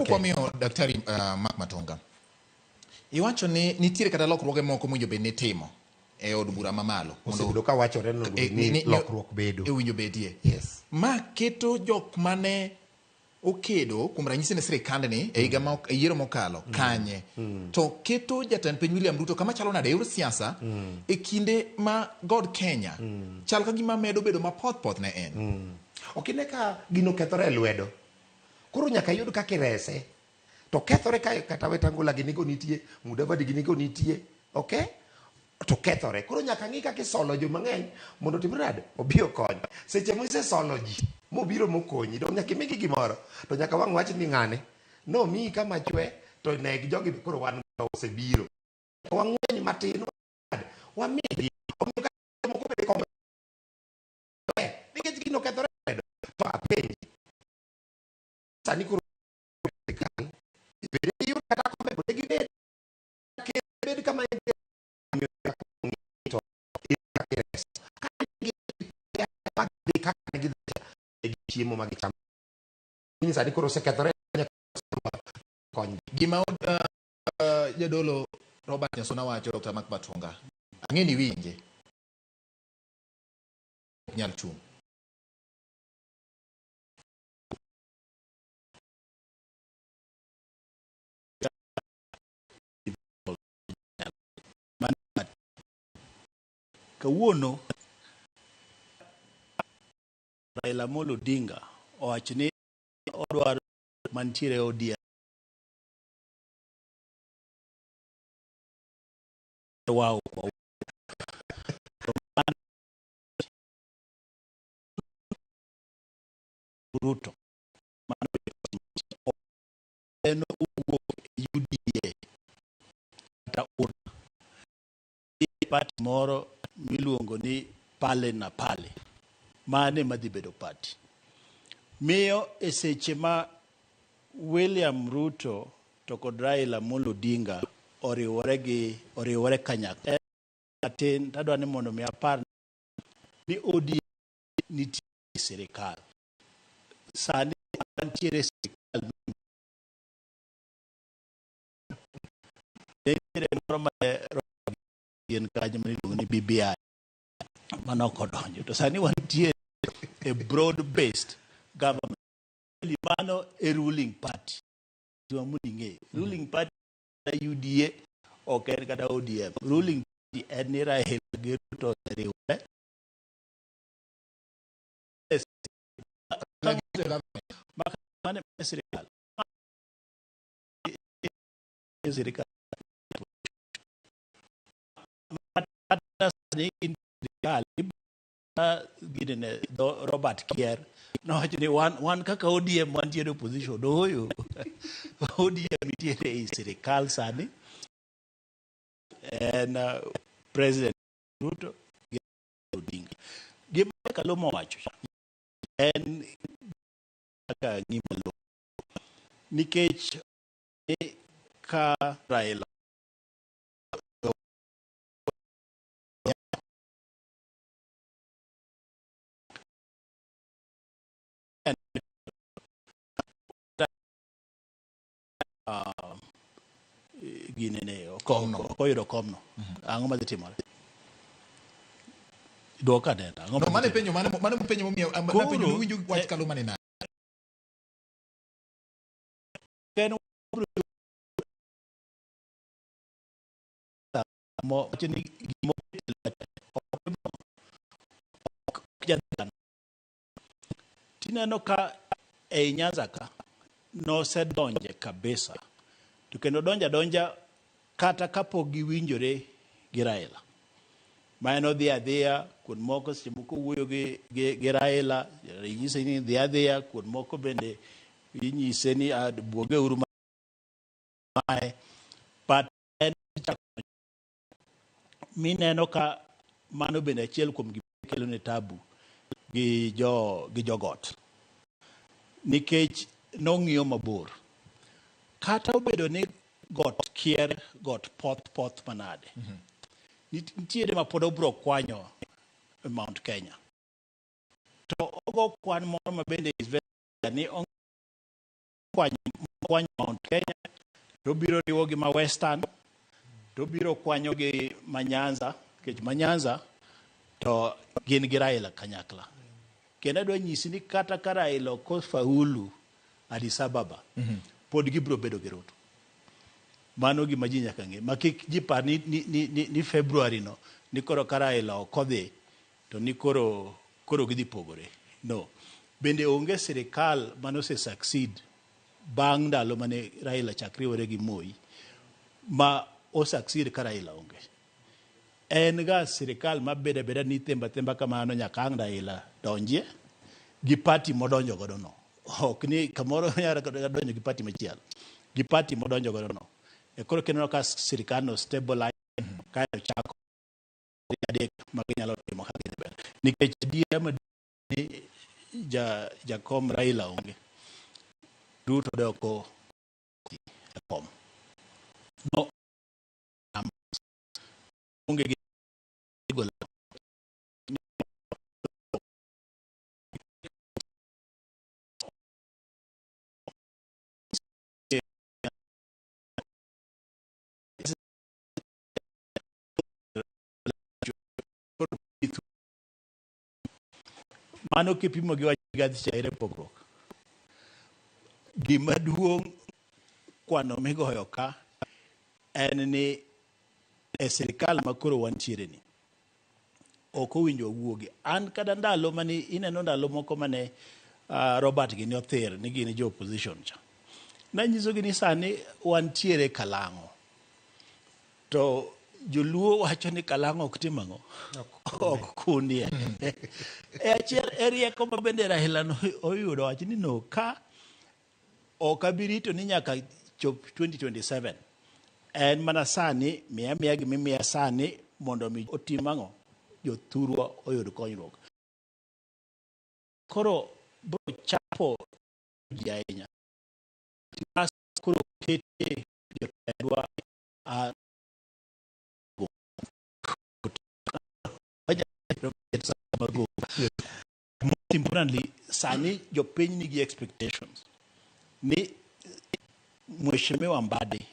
Kapok wamiyo Daktari Mark Matonga, iwacho ni nitiere kata lokruoge moko mowinjo bed ni itimo e od bura mamalo. Osebedo ka wachore ni onego bed ni lokruok bedo. Owinjo bedie. Yes. Ma keto jok mane okedo kuom ranyisi ne sirikandni e higa ma e yiero mokalo kanye to keto jatend piny William Ruto kama chalo nade e yor siasa e kinde ma God Kenya chal ka gima medo bedo mapoth poth ne en. Ok ine ka gino kethore e lwedo. Koro nyaka yud kaka irese. To kethore ka kata Wetangula ginigo nitie, Mudavadi ginigo nitie, okay? To kethore. Koro nyaka ng'i kaka isolo jo mang'eny mondo otimre nade? Obi okony. Seche misesolo ji mobiro mokonyi, dong nyaka imigi gimoro. To nyaka wang' wach ni ng'ane nomiyi kama chwe to neg jogi be koro wan go osebiro. Wang'weny matin wamigi. Omiyo ka jomoko bende kombe nikech gino kethore to apenji sani koro sirikal bende giyud kata kombe go gibed bed kama to kaka gidhi chiemo ma gichamo ni sani koro osekethore kony Gima jadolo Robert Nyasuna wacho Dr. Mark Matonga ang'e ni winje ok nyal chung'. Kawuono Raila Amolo Odinga owacho ni odwaro mantiere e ODM wao kwa Ruto mano en owuok e UDA kata UDA party moro miluongo ni Pale na Pale mane madhi bedo party miyo e seche ma William Ruto to kod Raila Amolo Odinga oriwore gi oriwore kanyakla matin tadwa ni mondo mi apar ni ODM nitie e sirikal sani wantiere e sirikal ne nitiere moro mane gin kanyo mane iluongo ni BBI mane ok odonjo to sani wantiere e broad based government mano e ruling party mondo ing'e ruling party UDA ok en kata ODM ruling party en ni Raila gi Ruto oseriwore mane sirikal sirikal kata sani in sirikal ginene Robert Kier nowacho ni wan kaka ODM wantiere opposition ooyo ODM nitiere ei sirikal sani en President Ruto gi Odinga. Gima Kaluma owacho cha en kaka ng'ima lo nikech ka Raila ginene Komno. Ok oyudo komno ang'o madhi timore dwok anena ang'o No, madhi mane timore? penjo mane mane penjo momiyo Koro, napenjo ni winjo wach Kaluma ni nade. En mo wacho ni gima oket e lwete ok jadhano tineno ka ei Nyanza ka nosedonje kabisa to kendo donja donja kata kapok giwinjore gi Raila ma en odhi adhiya kuond moko seche moko owuoyo gi Raila inyise ni dhi adhiya kuond moko bende inyise ni ah, buogeuru mae but en chako mineno ka mano bende achiel kuom gima kelo ne tabu gi jo gi jogot nikech nong'iyo mabor kata obedo ni got kier got poth poth manade nitiere ma pod obro kwanyo e Mount Kenya to ogo kwan moro ma bende is very ni okwanyo Kwanyo Mount Kenya, to obiro riwo gi ma Western, to obiro kwanyo gi ma Nyanza, nikech ma Nyanza to gin gi Raila kanyakla. Kendo adwa nyisi ni kata ka Raila ok ofaulu Addis Ababa, pod gibiro bedo gi Ruto. Mano gima ji nyaka ng'e. Ma kik ji par ni February no, ni koro ka Raila ok odhi, to ni koro gidhi pogore. No. Bende onge sirikal manose succeed bang' ndalo mane Raila chak riwore gi Moi ma o succeed ka Raila onge. En ga sirikal mabedo abeda ni themba themba kamano nyaka ang' Raila donjie gi party modonjo godo no. Ok ni kamoro nyalo donjo gi party machielo. Gi party modonjo godo no. E koro kineno ka sirikal no stabilize kaeto chako adek ma ginyalo timo kaka gidhi mbele. Nikech adiera maduong' ni jakom Raila onge. Ruto doko e kom. No onge gi golo. Mano kipimo gi wach Rigathi cha ere pogruok. Gima duong' kwano migoyo ka en ni e sirikal ma koro wantiere ni ok owinjo wawuogi. An kata ndalo mane ineno ndalo moko mane Robert gini othir ni gin jo opposition cha. Nanyisogi ni sani wantiere kalang'o. To joluo wacho ni kalang'o ok tim ang'o? Ok kunie. E achiel e rieko ma bende Raila no oyudo wacho ni no ka ok abi rito ni nyaka chop 2027. En mana sani miya miya gima imiya sani mondo mi otim ang'o? Jothurwa oyud konyruok. Koro bro chapo ji ahinya. Koro kete jotendwa most importantly sani jopiny nigi expectations ni Mheshimiwa Mbadi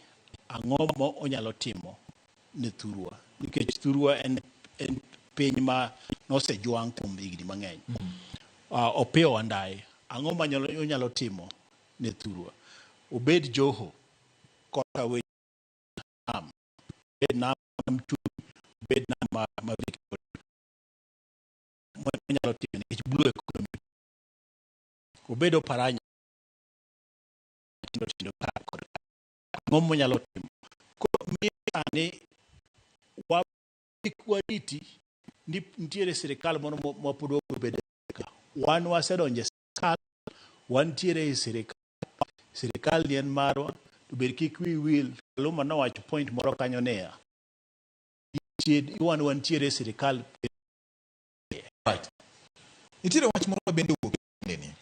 ang'o mo onyalo timo ne thurwa nikech thurwa en piny ma nosejwang' kuom higni mang'eny. Opiyo Wandayi ang'o ma onyalo timo ne thurwa obed Joho korka weche nam obed nam chumbi obed nam ma Victoria onyalo timo nikech blue economy obed Oparanya tindo tindo ka kod ka ang'o monyalo timo koro miyo sani wa kik wariti ni nitiere sirikal moro ma pod wabiro bedo ka wan wasedonjo e sirikal wantiere e sirikal sirikal ni en marwa to bed kik wiyi wil Kaluma nowacho point moro kanyo niya wan wantiere e sirikal. Right. Nitiere wach moro bende owuok ni.